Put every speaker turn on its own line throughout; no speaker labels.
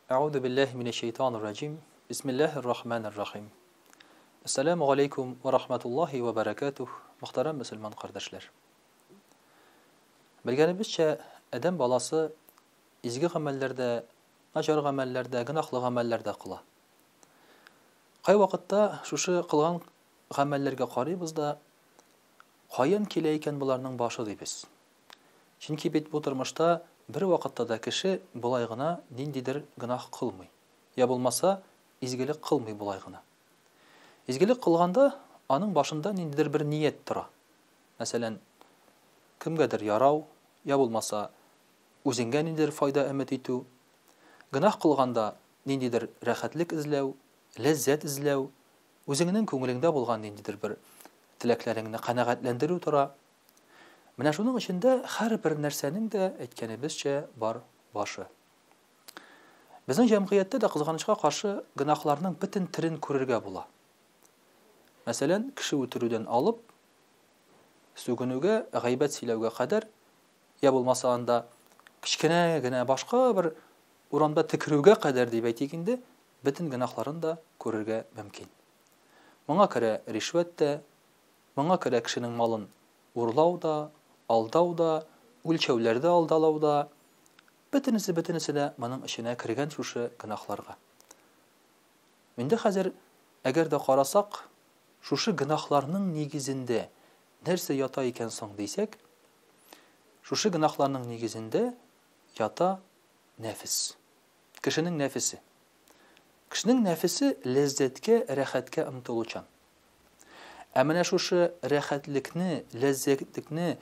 Әгъузу биллаһи минәш шәйтанир раҗим. Бисмиллаһир рахманир рахим. Әссәламү галәйкүм вә рахматуллаһи вә бәрәкәтүһ, мөхтәрәм мөселман кардәшләр. Белгәнебезчә, адәм баласы изге гамәлләр дә, начар гамәлләр дә, гөнаһлы гамәлләр дә кыла. Кайвакытта шушы кылган гамәлләргә карыйбыз да, каян килә икән боларның башы дибез. Чөнки бит бу тормышта бервакытта да кеше болай гына ниндидер гөнаһ кылмый, я булмаса, изгелек кылмый болай гына. Изгелек кылганда, аның башында ниндидер бер ният тора. Мәсәлән, кемгәдер ярау, я булмаса, үзеңгә ниндидер файда өмет итү. Гөнаһ кылганда, ниндидер рәхәтлек эзләү, ләззәт эзләү, үзеңнең күңелеңдә булган ниндидер бер теләкләреңне канәгатьләндерү тора. Менә шуның өчен дә һәрбер нәрсәнең дә, әйткәнебезчә, бар башы. Безнең җәмгыятьтә дә, кызганычка каршы, гөнаһларның бөтен төрен күрергә була. Мәсәлән, кеше үтерүдән алып, сүгенүгә, гайбәт сөйләүгә кадәр, я булмаса анда кечкенә генә башка бер урамда төкерүгә кадәр дип әйтик инде, бөтен гөнаһларын да күрергә мөмкин. Моңа керә ришвәт тә, Моңа керә кешенең малын урлау да, алдау да, үлчәүләрдә алдалау да, бөтенесе-бөтенесе дә моның эченә кергән шушы гөнаһларга. Инде хәзер, әгәр дә карасак, шушы гөнаһларның нигезендә нәрсә ята икән соң дисәк, шушы гөнаһларның нигезендә ята нәфес. Кешенең нәфесе. Кешенең нәфесе ләззәткә, рәхәткә омтылучан. Ә менә шушы рәхәтлекне, ләззәтлекне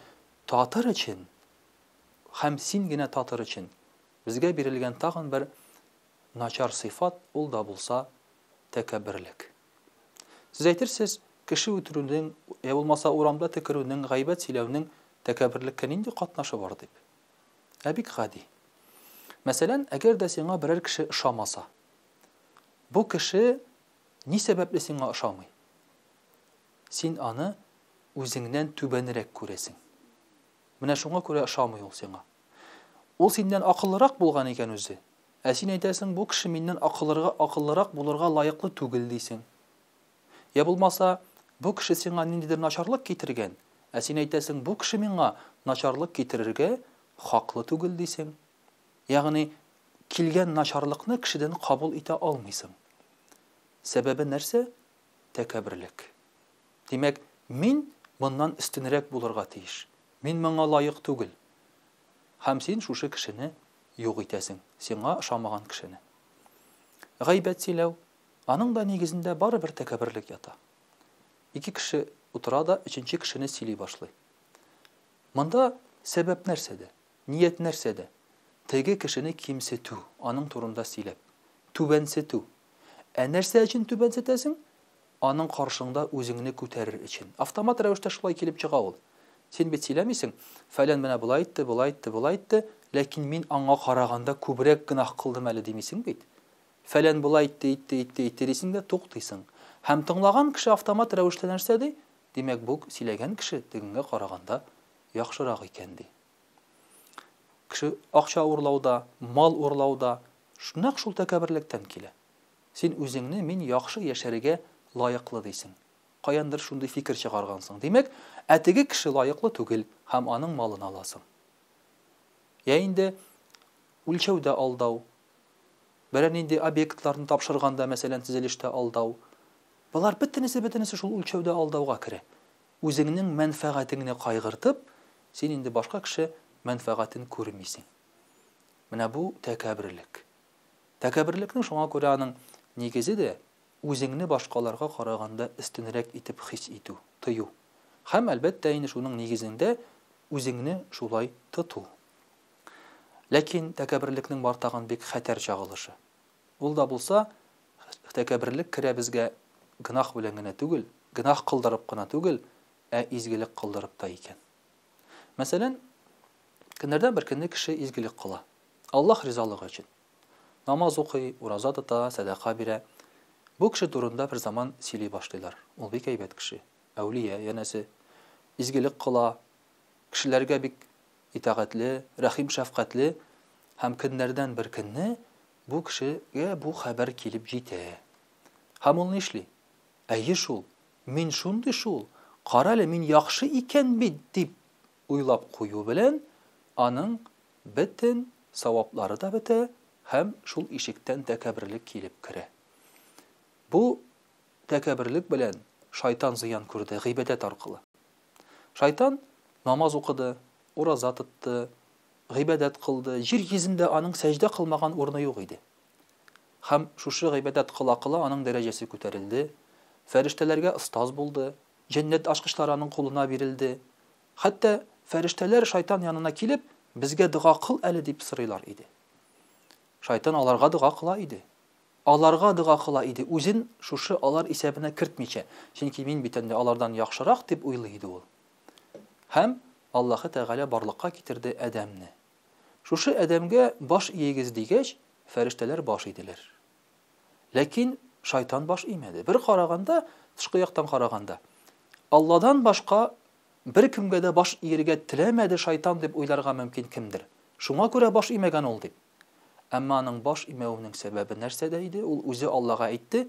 татыр өчен һәм син генә татыр өчен безгә бирелгән тагын бер начар сыйфат, ул да булса тәкәбберлек. Сез әйтерсез, кеше үтерүнең, я булмаса урамда төкерүнең, гайбәт сөйләүнең тәкәбберлеккә нинди катнашы бар дип. Ә бик гади. Мәсәлән, әгәр дә сиңа берәр кеше ошамаса, бу кеше Ни сәбәпле сиңа ошамый? Син аны үзеңнән түбәнрәк күрәсең. Менә шуңа күрә ошамый ул сиңа. Ул синнән акыллырак булган икән үзе. Ә син әйтәсең, бу кеше миннән акыллырга, акыллырак булырга лаеклы түгел, дисең. Я булмаса, бу кеше сиңа ниндидер начарлык китергән, ә син әйтәсең, бу кеше миңа начарлык китерергә хаклы түгел, дисең. Ягъни, килгән начарлыкны кешедән кабул итә алмыйсың. Сәбәбе нәрсә? Тәкәбберлек. Димәк, мин моннан өстенрәк булырга тиеш. Мин моңа лаек түгел. Һәм син шушы кешене юк итәсең, сиңа ошамаган кешене. Гайбәт сөйләү, аның да нигезендә барыбер тәкәбберлек ята. Ике кеше утыра да, өченче кешене сөйли башлый. Монда сәбәп нәрсәдә? Ният нәрсәдә? Теге кешене кимсетү, аның турында сөйләп. Түбәнсетү. Ә нәрсә өчен түбәнсетәсең? Аның каршыңда үзеңне күтәрер өчен. Автомат рәвештә шулай килеп чыга ул. Син бит сөйләмисең, фәлән менә болай итте, болай итте, болай итте, ләкин мин аңа караганда күбрәк гөнаһ кылдым әле димисең бит. Фәлән болай итте, итте, итте, итте дисең дә туктыйсың. Һәм тыңлаган кеше автомат рәвештә нәрсә ди? Димәк, бу сөйләгән кеше тегеңгә караганда яхшырак икән ди. Кеше акча урлау да, мал урлау да нәкъ шул тәкәбберлектән килә. Син үзеңне мин яхшы яшәргә лаеклы дисең. Каяндыр шундый фикер чыгаргансың. Димәк, ә теге кеше лаеклы түгел һәм аның малын аласың. Я инде үлчәүдә алдау, берәр нинди объектларны тапшырганда, мәсәлән, төзелештә алдау. Болар бөтенесе-бөтенесе шул үлчәүдә алдауга керә. Үзеңнең мәнфәгатеңне кайгыртып, син инде башка кеше мәнфәгатен күрмисең. Менә бу тәкәбберлек. Тәкәбберлекнең шуңа күрә аның нигезе дә үзеңне башкаларга караганда өстенрәк итеп хис итү, тою. Һәм, әлбәттә инде, шуның нигезендә үзеңне шулай тоту. Ләкин тәкәбберлекнең бар тагын бик хәтәр чагылышы. Ул да булса, тәкәбберлек керә безгә гөнаһ белән генә түгел, гөнаһ кылдырып кына түгел, ә изгелек кылдырып та икән. Мәсәлән, көннәрдән бер көнне кеше изгелек кыла. Аллаһ ризалыгы өчен. Намаз укый, ураза тота, сәдака бирә. Бу кеше турында бер заман сөйли башлыйлар. Ул бик әйбәт кеше, әүлия, янәсе. Изгелек кыла, кешеләргә бик итагатьле, рәхим-шәфкатьле һәм көннәрдән бер көнне Бу кешегә бу хәбәр килеп җитә. Һәм ул нишли? Әйе шул, мин шундый шул, карале, мин яхшы икән бит, дип уйлап кую белән, аның бөтен саваплары да бетә һәм шул ишектән тәкәбберлек килеп керә. Бу тәкәбберлек белән шайтан зыян күрде гыйбадәт аркылы. Шайтан намаз укыды, ураза тотты, гыйбадәт кылды, җир йөзендә аның сәҗдә кылмаган урыны юк иде. Һәм шушы гыйбадәт кыла-кыла аның дәрәҗәсе күтәрелде, фәрештәләргә остаз булды, җәннәт ачкычлары аның кулына бирелде. Хәтта фәрештәләр шайтан янына килеп, безгә дога кыл әле дип сорыйлар иде. Шайтан аларга дога кыла иде. Аларга дога кыла иде, үзен шушы алар исәбенә кертмичә, чөнки мин бит инде алардан яхшырак дип уйлый иде ул. Һәм Аллаһы Тәгалә барлыкка китерде Адәмне. Шушы Адәмгә баш иегез дигәч, фәрештәләр баш иделәр. Ләкин шайтан баш имәде. Бер караганда, тышкы яктан караганда, Алладан башка беркемгә дә баш иергә теләмәде шайтан дип уйларга мөмкин кемдер. Шуңа күрә баш имәгән ул дип. Әмма аның баш имәвенең сәбәбе нәрсәдә иде? Ул үзе Аллага әйтте,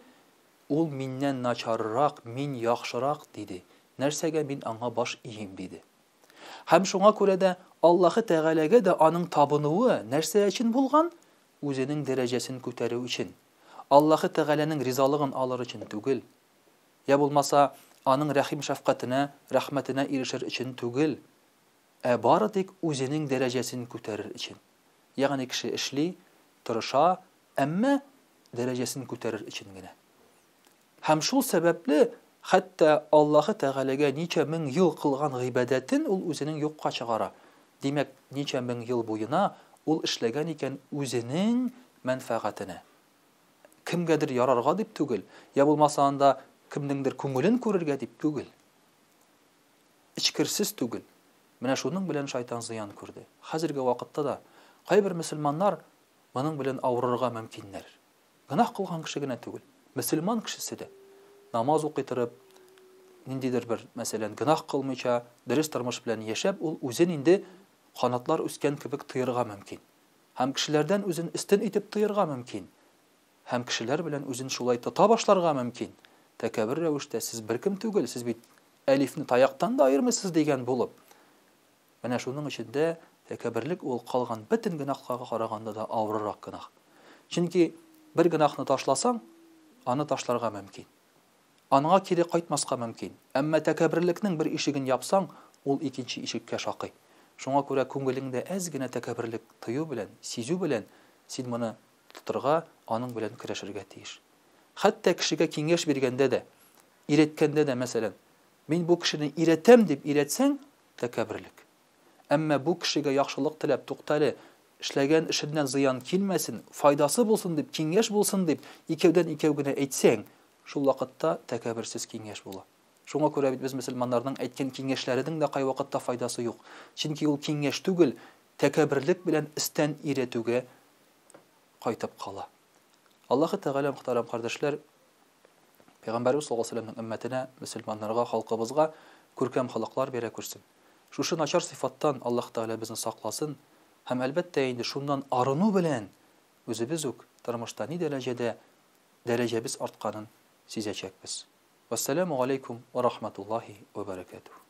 Ул миннән начаррак, мин яхшырак, диде. Нәрсәгә мин аңа баш иим, диде. Һәм шуңа күрә дә Аллаһы Тәгаләгә дә аның табынуы нәрсә өчен булган? Үзенең дәрәҗәсен күтәрү өчен. Аллаһы Тәгаләнең ризалыгын алыр өчен түгел. Я булмаса, аның рәхим-шәфкатенә, рәхмәтенә ирешер өчен түгел. Ә бары тик үзенең дәрәҗәсен күтәрер өчен. Ягъни кеше эшли, тырыша, әмма дәрәҗәсен күтәрер өчен генә. Һәм шул сәбәпле хәтта Аллаһы Тәгаләгә ничә мең ел кылган гыйбадәтен ул үзенең юкка чыгара. Димәк, ничә мең ел буена ул эшләгән икән үзенең мәнфәгатенә. Кемгәдер ярарга дип түгел, я булмаса анда кемнеңдер күңелен күрергә дип түгел. Эчкерсез түгел. Менә шуның белән шайтан зыян күрде. Хәзерге вакытта да кайбер мөселманнар моның белән авырырга мөмкиннәр. Гөнаһ кылган кеше генә түгел, мөселман кешесе дә намаз укый торып, ниндидер бер, мәсәлән, гөнаһ кылмыйча, дөрес тормыш белән яшәп, ул үзен инде канатлар үскән кебек тоерга мөмкин. Һәм кешеләрдән үзен өстен итеп тоерга мөмкин. Һәм кешеләр белән үзен шулай тота башларга мөмкин. Тәкәббер рәвештә, сез беркем түгел, сез бит әлифне таяктан да аермыйсыз дигән булып. Менә шуның өчен дә тәкәбберлек ул калган бөтен гөнаһларга караганда да авыррак гөнаһ. Чөнки бер гөнаһны ташласаң, аны ташларга мөмкин. Аңа кире кайтмаска мөмкин. Әмма тәкәбберлекнең бер ишеген япсаң, ул икенче ишеккә шакый. Шуңа күрә күңелеңдә әз генә тәкәбберлек тою белән, сизү белән син моны тотырга, аның белән көрәшергә тиеш. Хәтта кешегә киңәш биргәндә дә, өйрәткәндә дә, мәсәлән, мин бу кешене өйрәтәм дип өйрәтсәң, тәкәбберлек. Әмма бу кешегә яхшылык теләп, туктале, эшләгән эшеннән зыян килмәсен, файдасы булсын дип, киңәш булсын дип, икәүдән-икәү генә әйтсәң, шул вакытта тәкәбберсез киңәш була. Шуңа күрә бит без мөселманнарның әйткән киңәшләренең дә кайвакытта файдасы юк. Чөнки ул киңәш түгел, тәкәбберлек белән өстән өйрәтүгә кайтып кала. Аллаһы Тәгалә, мөхтәрәм кардәшләр, Пәйгамбәребез саллаллаһу алейһи ва сәлләмнең өммәтенә, мөселманнарга, халкыбызга күркәм холыклар бирә күрсен. Шушы начар сыйфаттан Аллаһ Тәгалә безне сакласын һәм, әлбәттә инде, шуннан арыну белән үзебез үк тормышта ни дәрәҗәдә дәрәҗәбез артканын сизәчәкбез. Вәссәламү галәйкүм вә рахматуллаһи вә бәрәкәтүһ.